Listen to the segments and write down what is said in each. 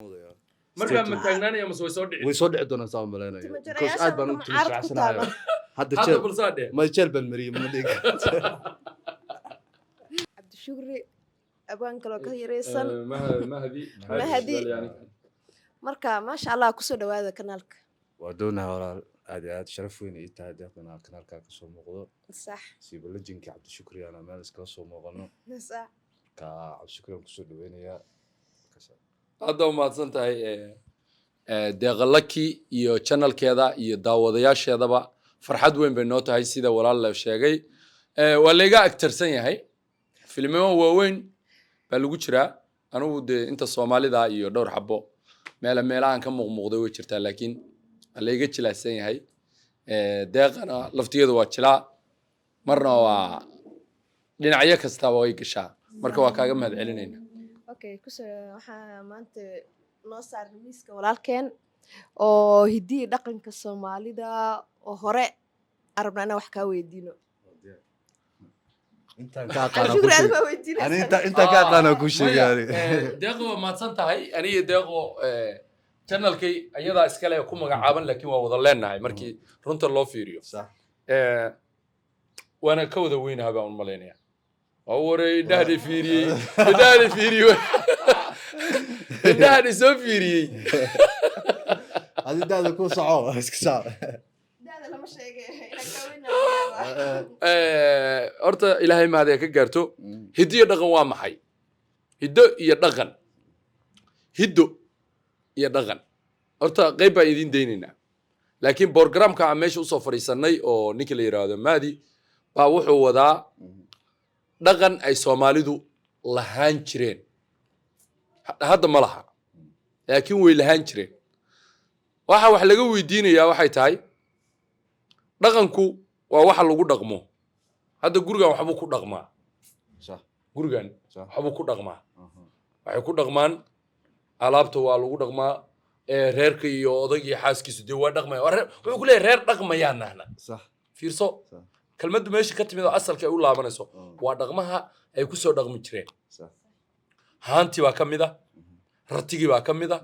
Markaa ma taagnaanaya mase way soo dhici? Way soo dhici doonaan saa u malaynayo, Timo because jarayaasha aad baan u marka timo mucaarad ku jiracsanayo taala. Hadda Hadda jeel balsaa dheh. Ma jeel baan mariyey, ma dhihi karto. Cabdishukri, abwaan kaloo ka yareysan. Mahdi. Mahdi. Marka maasha Allah, kusoo dhawaada kanaalka. Waa doonaha walaal, aad iyo aad sharaf weyn ii tahay deeqdan aan kanaalkaa kasoo muuqdo. Siiba lejinka Cabdishukri aan meel iskala soo muuqano. Marka Cabdishukri aan kusoo dhaweynayaa. Hadda umahadsan tahay Deeqa Laki iyo channelkeeda iyo daawadayaasheedaba. Farxad weyn bay noo tahay. Sida walaal la sheegay, waa layga agtarsan yahay, filimo waaweyn baa lagu jiraa. Anigu dee inta Soomaalida iyo dhowr xabo meela meelahan ka muuqmuuqday way jirtaa, laakiin waa layga jilaacsan yahay. Deeqana laftigeedu waa jilaa, marna waa dhinacyo kastaba way gashaa. Marka waa kaaga mahad celinayna. Okay, kusoo waxaa maanta noo saaran miiska walaalkeen oo hidiyi dhaqanka Soomaalida oo hore arabna inaan wax kaa weydiino. Intaan ka aqaana Cabdishukri, ku aad sheeg. baa Ani weydiinaysaa. intaan ka aqaana ku sheegay ani. Deeqo, waa mahadsan tahay. Aniga Deeqo channelkay ayadaa iskale ku magacaaban, laakiin waa wada leenahay markii runta loo fiiriyo. Waana ka wada weynaha baan u malaynaya. Waa waray, indhahani fiiriyey, indhahani fiiriyey, indhahani soo fiiriyey. Adi daada ku soco, iska soco. Da'da lama sheege, inaan kaa weynahay. Horta Ilaahay mahad ka gaarto. Hiddo iyo dhaqan waa maxay? Hiddo iyo dhaqan, hiddo iyo dhaqan horta qayb baan idiin daynaynaa, laakiin programka aan meesha usoo fadhiisanay oo ninka la yidhaahdo Mahdi baa wuxuu wadaa dhaqan ay Soomaalidu lahaan jireen. Hadda ma laha, laakiin way lahaan jireen. Waxa wax laga weydiinayaa waxay tahay, dhaqanku waa waxa lagu dhaqmo. Hadda gurigan waxbuu ku dhaqmaa. Gurigan waxbuu ku dhaqmaa. Waxay ku dhaqmaan alaabta, waa lagu dhaqmaa. Reerka iyo odayga iyo xaaskiisu dee waa dhaqmaya. Waa wuxuu ku leeyahay reer dhaqmayaa nahna. Fiirso. Kelmaddu meesha ka timid oo asalka ay u laabanayso waa dhaqmaha ay ku soo dhaqmi jireen. Haantii baa ka mid a, ratigii baa ka mid a,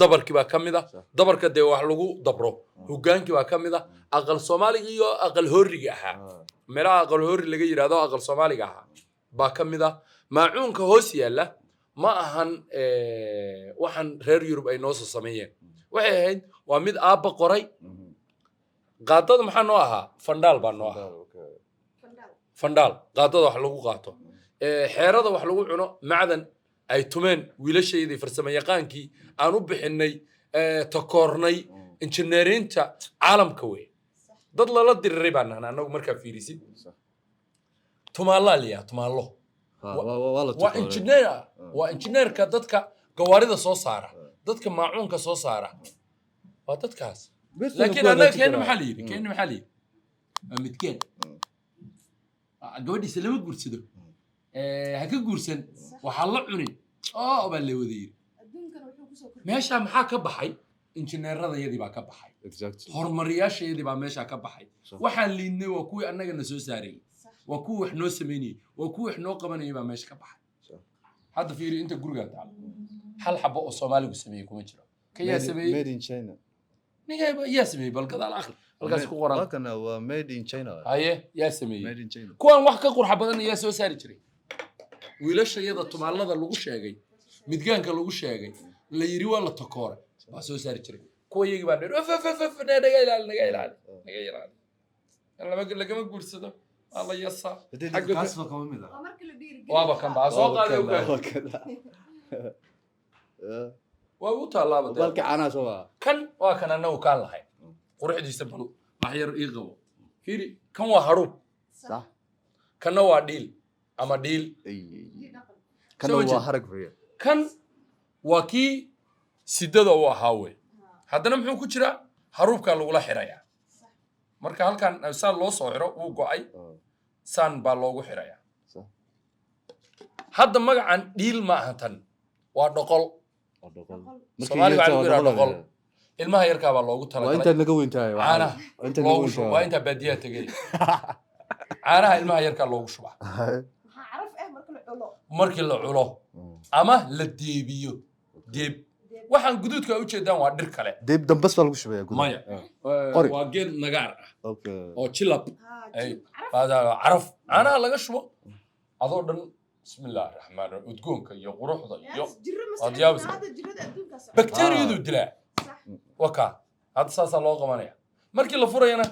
dabarkii baa ka mid a. Dabarka dee wax lagu dabro, hogaankii baa ka mid a, aqal Soomaaliga iyo aqal hooriga ahaa. Meelaha aqal hoori laga yidhahdo, aqal Soomaaliga ahaa baa ka mid a. Maacuunka hoos yaalla ma ahan waxaan reer Yurub ay noo soo sameeyeen. Waxay ahayd waa mid aabba qoray. Qaadada maxaa noo ahaa? Fandhaal baa noo ahaa. Fandhaal, qaadada wax lagu qaato. Xeerada wax lagu cuno, macdan ay tumeen wiilashaydii farsamo yaqaankii aan u bixinay, takoornay injineeriinta caalamka wey. Dad lala diriray baan nahnay annagu. Markaa fiirisid, tumaallaa liyaa, tumaallo. Waa la waa tuqooray. Injineer waa injineerka dadka gawaarida soo saara, dadka maacuunka soo saara, waa dadkaas. Birtana laakiin ku annaga hagaajin keena karaa. Maxaa la yidhi? Keena maxaa la yidhi? Waa midkeen. Gabadhiisa lama guursado. Ha ka guursan, waxaa la cunin oo baa la wada yidhi. Adduunkan wuxuu kusoo kordhiyey. Meeshaa maxaa ka baxay? Injineeradayadii baa ka baxay. Horumariyaashayadii baa meeshaa ka baxay. Waxaan liidnay waa kuwii annaga na soo saarayey, waa kuwii wax noo samaynayey, waa kuwii wax noo qabanayay baa meesha ka baxay. Hadda fiiri inta gurigaa taalo, hal xabo oo Soomaaligu sameeyey kuma jiro. Ka yaa sameeyey? Made in China. Ninka yaa sameeyey? Bal gadaal akhri, halkaas ku qoran. Halkana waa made in China. Haye, yaa sameeyey? Made in China. Kuwan wax ka qurxa badan yaa soo saari jiray? Wiilasha iyada tumaallada lagu sheegay, midgaanka lagu sheegay, la yiri waa la takooray, baa soo saari jiray. Kuwa iyagii baa dheer of of of of, naga ilaali, naga ilaali, naga ilaali. Lagama guursado, waa la yasaa. Xagga Kaas waa kama mid ah. Waa marka la dhiirigeliyo. Waaba kan baa soo qaaday Waa ogaad. kan. Waa u taalaaba dee. Balka caanaha soo waa. Kan waa kan annagu kaan lahayn. Quruxdiisa bal wax yar ii qabo, fiiri. Kan waa haruub. Kanna waa dhiil ama dhiil. Kana Soo waa jeed. harag weeye. Kan waa kii sidada u ahaa wey. Haddana muxuu ku jiraa? Haruubkaa lagula xirayaa. Marka halkan saan loo soo xiro, wuu go'ay, saan baa loogu xirayaa. Hadda magacan dhiil ma aha, tan waa dhoqol. Waa dhoqol. Soomaaliga waxaa lagu yidhaha dhoqol. Ilmaha yarkaa baa loogu Waa talagalay. intaad naga weyn tahay. Caanaha Waa intaad naga loogu weyn shubo. tahay. Waa intaa baadiyaha tegay, caanaha ilmaha yarkaa loogu shubaa. Maxaa caraf ah marka la culo? Markii la culo ama la deebiyo, deeb. Waxaan guduudka ay ujeedaan waa dhir kale. Dee dambas baa lagu shubaya gudaha. Maya. Qori. Waa geed nagaar ah oo jilab Ha, ay jilib, caraf. Caraf caanaha laga shubo adoo dhan, bismillahi raxmaan raxiim, udgoonka iyo quruxda iyo Jirro ma waad socon, yaabaysaa. Hadda jirrada adduunkaa socota. Bakteeriyadu dilaa. Waka hadda saasaa loo qabanaya markii la furayana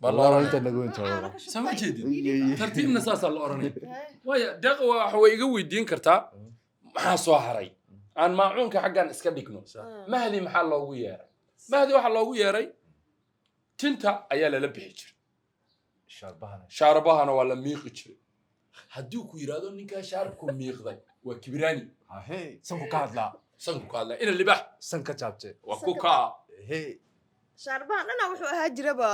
baa la Wallahi oranaya. inta naga weyn tahay. Caano ka shubtay. Soo ma jeedin? Iye. Tartiibna saasaa la oranaya. Haye. Waaya, deeqa, waxa way iga weydiin kartaa maxaa soo haray. Aan maacuunka xaggan iska dhigno. Mahdi maxaa loogu yeeray? Mahdi waxaa loogu yeeray tinta ayaa lala bixi jiray. Shaarbahana. Shaarbahana waa la miiqi jiray. Haddii ku yidhaahdo ninkaa shaarbku miiqday, waa kibiraani. Hey, sanku ka hadlaa. Sanku ka hadlaa ina libax. San ka jaabtay. Waa ku kaa. Hey. Shaarbahan dhana wuxuu ahaa jiraba.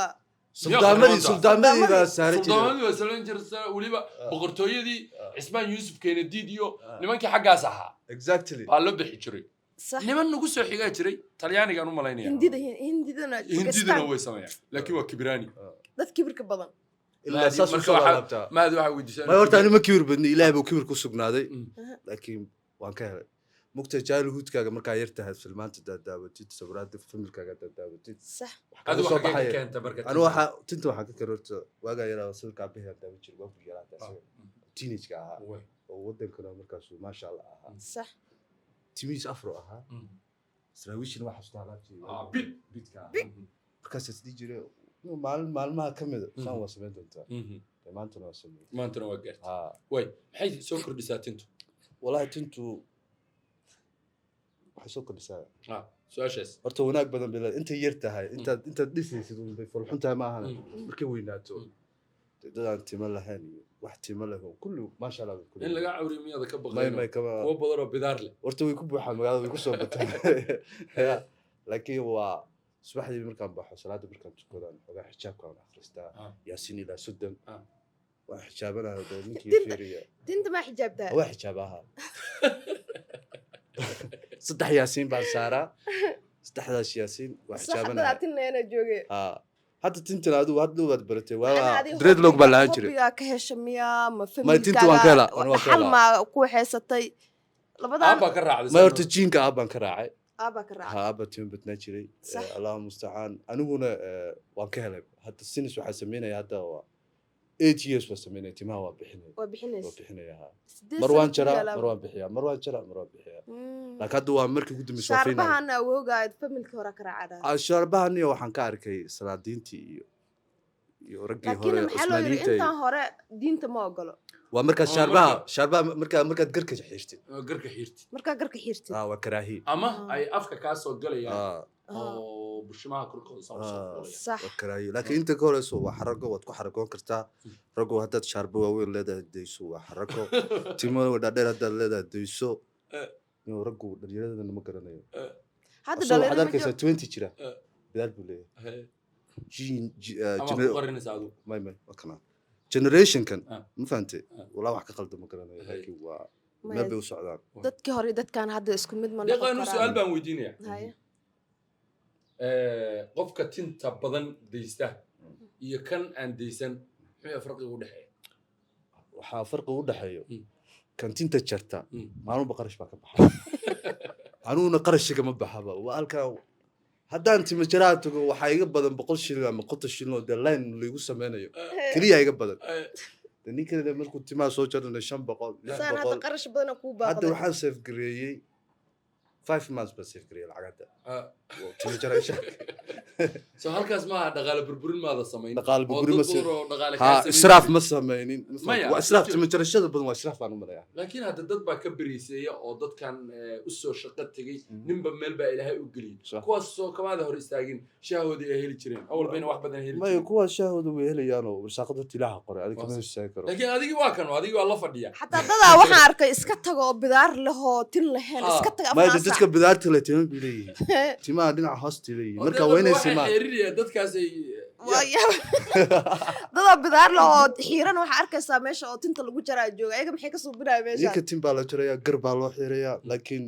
Sultaamadii, sultaamadii baa saaran jiray. Sultaamadii waa saaran jirta, weliba boqortooyadii Cismaan Yuusuf Keenadiid iyo nimankii xaggaas ahaa baa la bixi jiray. Niman nagu soo xigaa jiray, Talyaanigaan u malaynaya. Hindida, hindidana. Hindiduna way sameeyaan, laakiin waa kibiraani. Dad kibirka badan. Ilaa saas u soo laabtaa. Mahdi waxaa weydiisaa. May, horta ani ma kibir badni, Ilaahay buu kibir ku sugnaaday. Laakiin waan ka helay mugta childhoodkaaga markaa yar tahay, filmaanta daadaawatid, sawiraada familkaaga daadaawatid. Wax kaga Adigu soo xagee ka baxaya. keenta marka? Anu waxaa tinta waxaa ka kale, horta waagaa yaraa sawirka aabbahay aan daawan jiray, waagu yaraa isaga teenage-ka ahaa oo wadankana markaasuu maasha Allah ahaa. Timihiis afro ahaa. Saraawiishina waxaa xasuustaa alaabtii. Ah, bid. Bidka ahaa. Markaas is dhihi jiray, "Inuu maalin maalmaha ka mida saan waa samayn doontaa." Dee maantana waa sameeyey. Maantana waa gaartay. Ha. Way, maxay soo kordhisaa tintu? Wallahi tintu waxay soo kordhisaa Ah, su-aashaas. Horta wanaag badan bay leedahay. Intay yar tahay, intaad dhisaysid un bay folxun tahay, ma ahana. Markay weynaato, dee dad aan timo lahayn iyo wax timo leh oo kulli maasha Allah bay ku In leeyihiin. laga cawriyo miyaada ka May. baqayno? May, kama. Kuwo badan oo bidaar leh. Horta way ku buuxaan magaalada, way ku soo bataan. Ya, laakiin waa subaxdii markaan baxo, salaada markaan tukadaan, xoogaa xijaabka waan akhristaa. Yaasiin ilaa 30. Waan xijaabanaha dee ninkii fiiriya. Tinta maa xijaabtaa? Waa xijaabaha, saddex yaasiin baan saaraa, saddexdaas yaasiin waa Sax. xijaabanaha. Haddaad tin leena jooge. Ha, hadda tintan adigu hadda waad baratay. Macnaha waa adiga dreadlock baa lahaan jiray. Hobbigaa ka hesha miyaa ma? May, tinta waan ka helaa, waan ka Dhaxal helaa. maa ku xeesatay labadan? Aabbaa ka raacday. May, horta jiinka aabbaan ka raacay. Aabbaa ka raacay. Ha, aabba timo badnaa jiray. Allahu mustacaan, aniguna waan ka helay. Hadda sinis waxaa sameynaya, hadda waa 8 years waa sameynaya, timaha waa bixinaya. Waa Waa bixinaysa. bixinaya, ha. 8 Mar sano waan ku jaraa, yaalaa. mar waan bixiyaa, mar waan jaraa, mar waan bixiyaa. Laakiin hadda waa markii ugu dambeysay, waa final. Shaarbahan awoogaad familka hore ka raacada. Ah, shaarbahan iyo waxaan ka arkay salaadiintii iyo raggii Laakiin hore maxaa loo yiri Cusmaaniyiinta intaan hore diinta ma ogolo? Waa markaad Oo, shaarbaha shaarbaha markaad garka xirtid. Oo garka xiirtid. Markaa garka xirtid. Ah, waa karaahiye. Ama ay afka kaa soo galayaan Ah. oo bushimaha korkooda saa usoo fuulayaan. Waa karaahiye, laakiin inta ka horeyso waa xarago, waad ku xaragoon kartaa. Raggo, haddaad shaarbo waaweyn leedahay dayso, waa xarago. Timo dhaadheer haddaad leedahay dayso. Inuu raggu dhalinyaradana ma garanayo. Hadda Asagoo waxaad dhalinyaro ma arkaysaa 20 jira, bidaar buu leeyahay. Ama ku qarinaysa adigu. May, waa kana generationkan. Ma fahantay? Walaa wax ka qaldan ma garanayo, laakiin waa meel bay u socdaan. Dadkii hore iyo dadkan hadda isku mid ma noqon Deeqaanu, su-aal karaan. baan weydiinaya. Haye. Qofka tinta badan daysta iyo kan aan daysan, muxuu farqiga u dhexeeya? Waxaa farqi u dhexeeyo kan tinta jarta maalmuba qarash baa ka baxa, aniguna qarashiga ma baxaba. Waa halkaa haddaan timo jaraa tago, waxaa iga badan 100 shilin ama 50 shilin oo dee line laigu sameynayo keliya iga badan. De ninkana markuu timaha soo jaranayo 500, lix Saan hadda boqol qarash badana kuu Hadda baaqday. waxaan save gareeyey 5 months baan save gareeyey lacagada oo timo jarasha. So halkaas maaha dhaqaale burburin maada samayn? Dhaqaale Oo burburin ma dad badan oo dhaqaale ha kaa samayn israaf jiray. Ma sameynin. Maya, waa israaf, timo jarashada badan waa israaf baan u maleeyaa. Laakiin hadda dad baa ka beriiseeya oo dadkan usoo shaqo tegey, ninba meel baa Ilaahay u geliyey. Kuwaas soo kamaada hor istaagin shaahoodii ay heli jireen awal bayna wax badan heli Maya, jireen. Kuwaas shaahooda way helayaanoo warsaaqada horta Ilaaha qoray, adiga Waa kama sax. istaagi karo. Laakiin adigii waa kan, adigii waa la fadhiya. Xataa dadaa waxaan arkay iska tago oo bidaar lehoo tin lahayn, iska taga Maya, afar. dadka bidaarta leh tima bay leeyihiin, timaha dhinaca hoosta leeyihiin, Oo marka dee waa inay dadka waxay simaan. xeerinayaan dadkaas ay Dadaa bidaar leh oo xiiran waxaa arkaysaa meesha oo tinta lagu jaraa jooga, ayaga maxay ka suubinaya meesha? Ninka tin baa la jarayaa, gar baa loo xirayaa, laakiin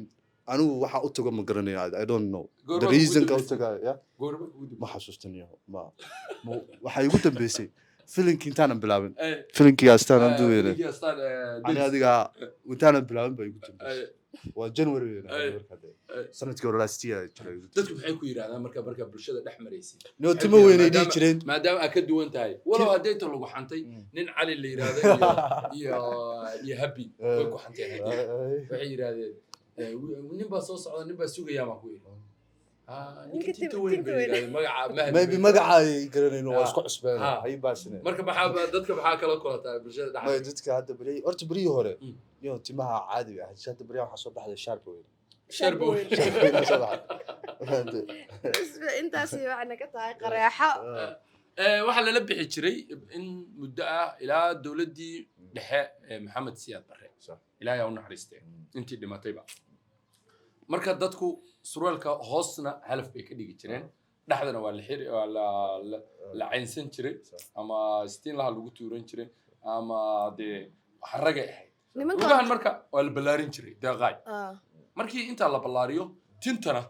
anigu waxa u tago ma garanayo. I don't know Goorma the kugu reason ka u dambeysay? tagayo ya. Goorma kugu Ma xasuustaniyo, ma waxaa igu dambeysay Filinkii intaanan bilaabin, filinkii Astaan aan duweyne. Filinkii Astaan, Ani Days. adiga intaanan bilaabin baa igu dambeysay. Waa January weyn. Ay. Marka dee sanadkii hore, last year jiray igu. Dadku maxay ku yidhahdaan marka bulshada dhex maraysay? No, timo weynay dhihi jireen. Maadaama aad ka duwan tahay, walow hadday ta lagu xantay nin Cali la yidhaahdo iyo Happy way ku xanteen. Haddii waxay yidhaahdeen, nin baa soo socda, nin baa sugayaa baan ku yidhi. Ah, ninka Ninka tinta weyn tinta bay weyn. yidhahdeen, magaca Mahdi. Maybe Bay magaca ay garanayno, waa isku cusbeen. Hay baasine. Marka maxaa dadka maxaa kala kulataa bulshada May dhex? Dadka hadda beri, horta berihii hore yo timaha caadi bay ahayd. Hadda beryahan waxaa soo baxday shaarba weyn. Sharba weyn. Shaarba weyn aa soo baxday. Intaasi waxayna ka tahay qareexo. Waxaa lala bixi jiray in muddo ah ilaa dowladdii dhexe ee Maxamed Siyaad Barre. Ilaahay ha u naxariistee intii dhimatayba. Marka dadku surweelka hoosna halaf bay ka dhigi jireen, dhexdana waa la xiri, waa la caynsan jiray ama stiinlaha lagu tuuran jiray ama dee xaragay ahayd. Nimanka Lugahan marka waa la ballaarin jiray, deeqaay. Markii intaa la ballaariyo, tintana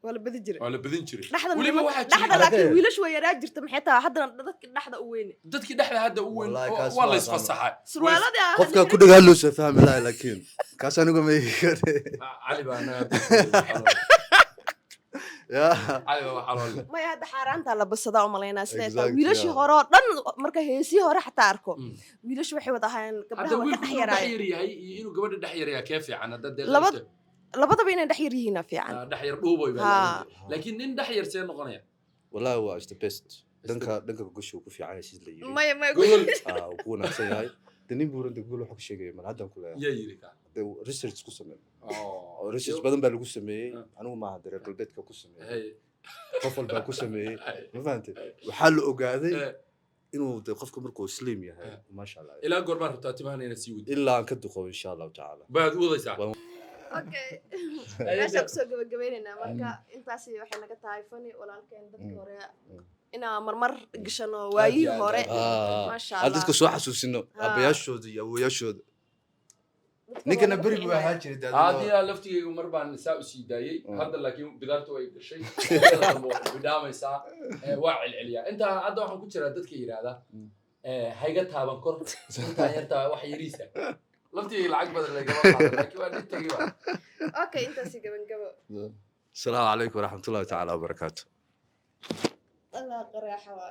waa la badi jiray. Waa la badin jiray. Dhexda Weliba waxaa jiray dhexda, laakiin wiilashu way yaraa jirta. Maxay tahay haddana dadka dhexda u weyne? Dadkii dhexda hadda u weyn. Wallahi kaas waa la ma isfasaxay. Surwaaladii Qofka ku dhagaa loo soo fahmi lahay, laakiin kaas anigu ma Cali baa anaga ya. Cali baa waxaa loo leh. Maya, hadda xaaraantaa la basadaa umalaynaa siday tahay. Exactly, Wiilashii yeah. hore oo dhan, marka heesii hore xataa arko, wiilashu waxay wada ahaayeen Hadda gabdhaha way ka wiilku dhex inuu dhex yaraayeen. yar yahay iyo inuu gabadha dhex yar yahay kee fiican hadda dee? Labadaba inay dhex yar yihiina fiican. Dhex yar dhuuboy baa Ha. la oran jiray. Laakiin nin dhex yar see noqonaya? Wallahi waa is the best. Dhanka gogosha uu ku fiican yahay, sida la yiri. Maya, maya. Gogol. Ah, uu ku wanaagsan yahay. De nin buuran de gogol wuxuu ka sheegaya mal haddaan ku leeyahay. Yaa yiri ka? De research ku sameeyey. Oh. Oo research badan baa lagu sameeyey. Anigu maaha, de reer galbeedka ku sameeyey. Qof walbaa ku sameeyey. Ma fahantay? Waxaa la ogaaday inuu de qofka markuu slim yahay, maasha Allah. Ilaa goormaa rabtaa timahan inaad sii wadi? Ilaa aan ka duqo, insha Allahu tacaala. Baad wadaysaa. Okay, meeshaan kusoo gabagabeynaynaa. Marka intaasi waxay naga tahay fani walaalkeen. Dadkii hore inaan marmar gashano, waayihii Aad iyo aad, hore. aad iyo aad. Maasha Aan Allah. dadka soo xasuusino aabayaashooda iyo awowayaashooda. Dadka Ninkana waa laga beri buu kicinaya. ahaa jiray dee adina. Haddii aa laftigaygu mar baan saa u sii daayey. Hadda laakiin bidaarta way gashay. Iyada dambe way bidhaamaysaa. Waa celceliyaa intaa. Hadda waxaan ku jiraa dadka yidhaahda, hayga taaban kor intaa yartaa, wax yariisa. Laftigayga lacag badan lagama qaado, laakiin waa dhib tagay ba. Okay, intaasi gabagabo. Asalaamu calaykum waraxmatullahi tacaala wabarakaatu. Allah, qareexa waa.